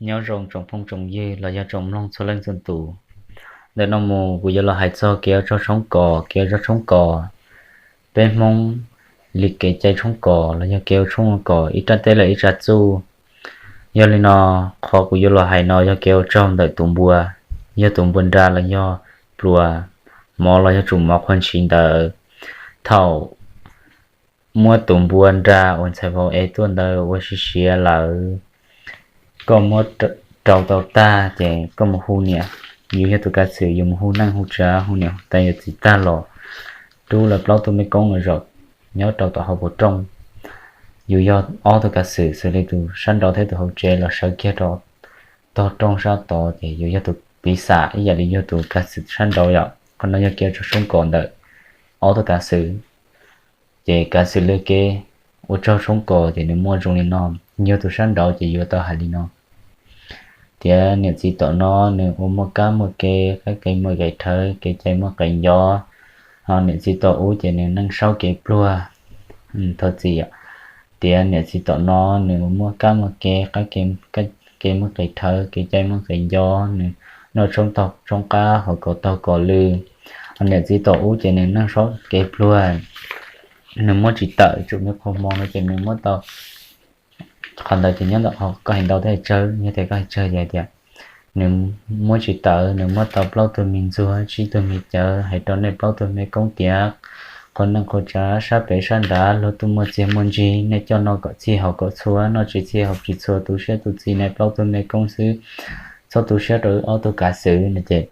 Nyob zoo tsoom phooj tsoom ywg los yog tsoom mloog txhua leej txhua tus. Ntawm no mus kuv yuav los hais txog kev ua tsaug tshoob kos. Kev ua tsaug tshoob kos, peb Hmoob li kev cai tshoob kos los yog kev ua tshoob ua kos ib rab teb lawm ib rab txuj. Yog li no, qhov kuv yuav los hais no yog kev ua tsaug ntawm tus npua, yog tus npua nra los yog pluas, mov los yog tsum mov qhuav ntshis ntawd. Thaum muab tus npua nra uas ntxhais vauv ev tuaj ntawd ua siav siav lawm, koj muab rau tau tag ces koj mus hu niam, yus yog tus kav xwm, yus mus hu neej hu tsav hu niam hu txiv tag los rub lawv plaub tug mej koob los zaum nyob rau tom hauv paus rooj. Yus yog ob tug kav xwm xws li tus sab nraud thiab tus hauv tsev los sawv kiag rau tog rooj sab tod ces yus yog tus piv xam ib yam li yog tus kav xwm sab nraud yom. Qhov no yog kev ua tsaug tshoob kos ntawm ob tug kav xwm. Ces kav xwm lwm kev ua tsaug tshoob kos ces nws muaj zoo li no. Yog tus sab nraud ces yuav tau hais li no: Tias niam txiv tom no nws ua muaj kab muaj kev, qab kev muaj kev rhawv, kev cai muaj kev nco. Ho niam txiv tom ub ces nws neej saub kev pluag, thov txim. Tias niam txiv tom no nws ua muaj kab muaj kev, qab kev muaj kev rhawv, kev cai muaj kev nco, nws noj tshoob taug tshoob qab, haus kos taug kos lw. Ho niam txiv tom ub ces nws neej saub kev pluag, nws muab tsis tawm, tsum me qhov hmo no ces nws muab tau. Qhov ntawd ces nyob ntawm koj hais ntau thiab hais tsawg, yog tias koj hais tsawg ces hais tias nws muab tsis tawm, nws muab tau plaub tug me ntxuag tsib tug me cawv, hais rau nej plaub tug mej koob tias qhov neej qhov tsav sab pem sab nrad luag tuaj muaj txiag muaj ntsig, nej coj noj kom txhij haus kom txhua, noj tsis txhij haus tsis txhua, tu siab tu txim nej plaub tug mej koob xwb, txhob tu siab rau wb ob tug kav xwm no ces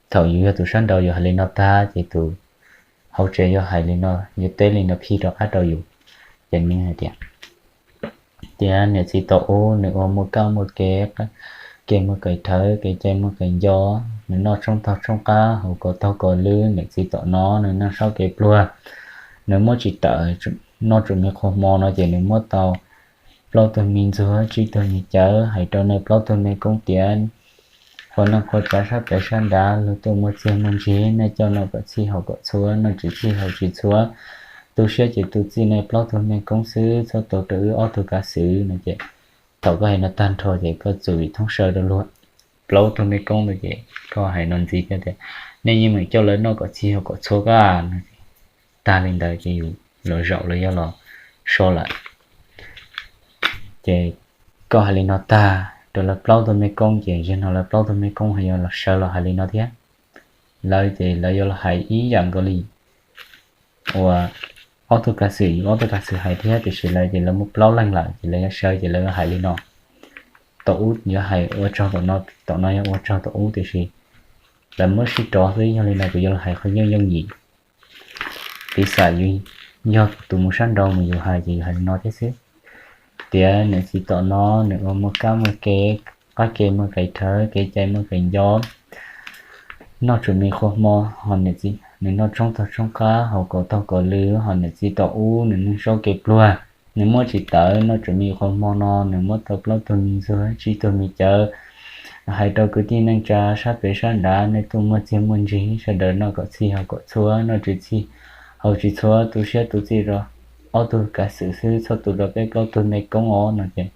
thaum yus yog tus sab nraud yus hais li no tag ces tus hauv tsev yuav hais li no, yuav teb li no phij rov qab rau yus. Ces nws hais tias, tias niam txiv tom ub nws ua muaj kab muaj kev, kev muaj kev rhawv, kev cai muaj kev nco, nws noj tshoob taug tshoob qab, haus kos taug kos lw, niam txiv tom no nws neej saub kev pluag, nws muab tsis tawm, noj tsum me qhov hmo no ces nws muab tau plaub tug me ntxuag tsib tug me cawv, hais rau nej plaub tug mej koob tias qhov neej qhov tsav sab pem sab nrad luag tuaj muaj txiag muaj ntsig, nej coj noj kom txhij haus kom txhua, noj tsis txhij haus tsis txhua, tu siab ces tu txim nej plaub tug mej koob xwb, txhob tu rau wb ob tug kav xwm no ces thaum koj hais no tag nrho ces koj txum vim thoob saw rau luag plaub tug mej koob ntawd ces koj hais no ntxiv thiab tias nej yeej meem coj lawv noj kom txhij haus kom txhua koj no. Tag li ntawd ces yus los zaum los yog los so lawm. Ces koj hais li no tag rau lawv plaub tug mej koob ces zaum no lawv plaub tug mej koob ho yuav los sawv los hais li no thiab. Lawv ces lawv yuav los hais ib yam nkaus li uas ob tug kav xwm, yus ob tug kav xwm hais thiab, tiam sis lawv ces lawv muaj plaub leeg lawm ces lawv yuav sawv ces lawv yuav hais li no. Tom ub yuav hais ua tsaug tom no, tom no yuav ua tsaug tom ub, tiam sis lawv muab sib rov xwb. Yog li no kuv yuav los hais qhov yooj yooj yim, piv xam yus yog tus mus sab nraud mus yus hais ces yus hais li no thiab xwb. Tias niam txiv tom no nws ua muaj kab muaj kev, qab kev muaj kev rhawv, kev cai muaj kev nco, noj tsum me qhua hmo, ho niam txiv nws noj tshoob taug tshoob qab, haus kos taug kos lw, ho niam txiv tom ub nws neeg saub kev pluag, nws muab tsis tawm, noj tsum me qhua hmo no nws muab tau plaub tug me ntxuag tsib tug me cawv, hais rau kwv tij neej tsa sab pem sab nrad, nej tuaj muaj txiag muaj ntsig, sawv daws noj kom txhij haus kom txhua, noj tsis txhij haus tsis txhua, tu siab tu txim rau ob tug kav xwm xwb, txhob tu rau peb plaub tug mej koob os no ces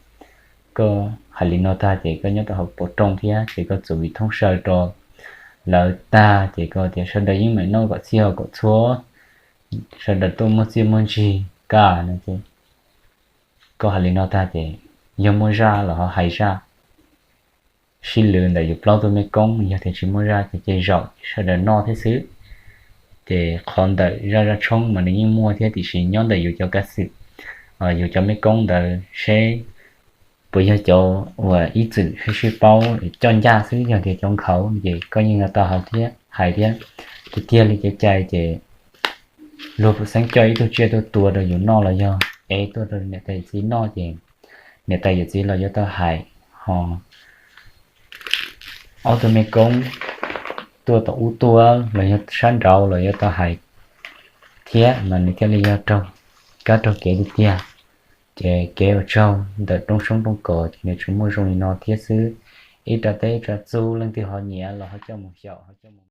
koj hais li no tag ces koj nyob rau hauv paus rooj thiab ces koj txum vim thoob saw rau lawv tag ces koj tias sawv daws yeej meem noj kom txhij haus kom txhua, sawv daws tuaj muaj txiaj muaj ntsig kaj no ces koj hais li no tag ces yog muaj zaj los ho hais zaj sib lwv ntawm yus plaub tug mej koob, yog tias tsis muaj zaj ces cia zaum sawv daws noj thiab xwb. Ces qhov ntawm zaj zaj tshoob mas nws yeej muaj thiab, tiam sis nyob ntawm yus cov kav xwm, yus cov mej koob ntawd seb puas yog cov uas ib txwm sib sib paub coj ncaj xwb, yog tias cov nkhaus ces koj yeej yuav tau hais thiab, hais thiab. Tiag tiag li cov cai ces luag puas xeeb coj ib tug tsiaj tuaj tua rau yus noj los yog ev tuaj rau niam tais yawm txiv noj ces niam tais yawm txiv los yuav tau hais. Ho ob tug mej koob tuaj tom ub tuaj los yog sab nraud los yuav tau hais thiab, mas nws thiaj li yog raug kab raug kev tiag tiag. Ces kev ua tsaug ntawm rooj tshoob rooj kos ces nws tsuas muaj zoo li no thiab xwb. Ib rab teb ib rab txuj, leej twg ho nyiam los ho coj mus xyaum, ho coj mus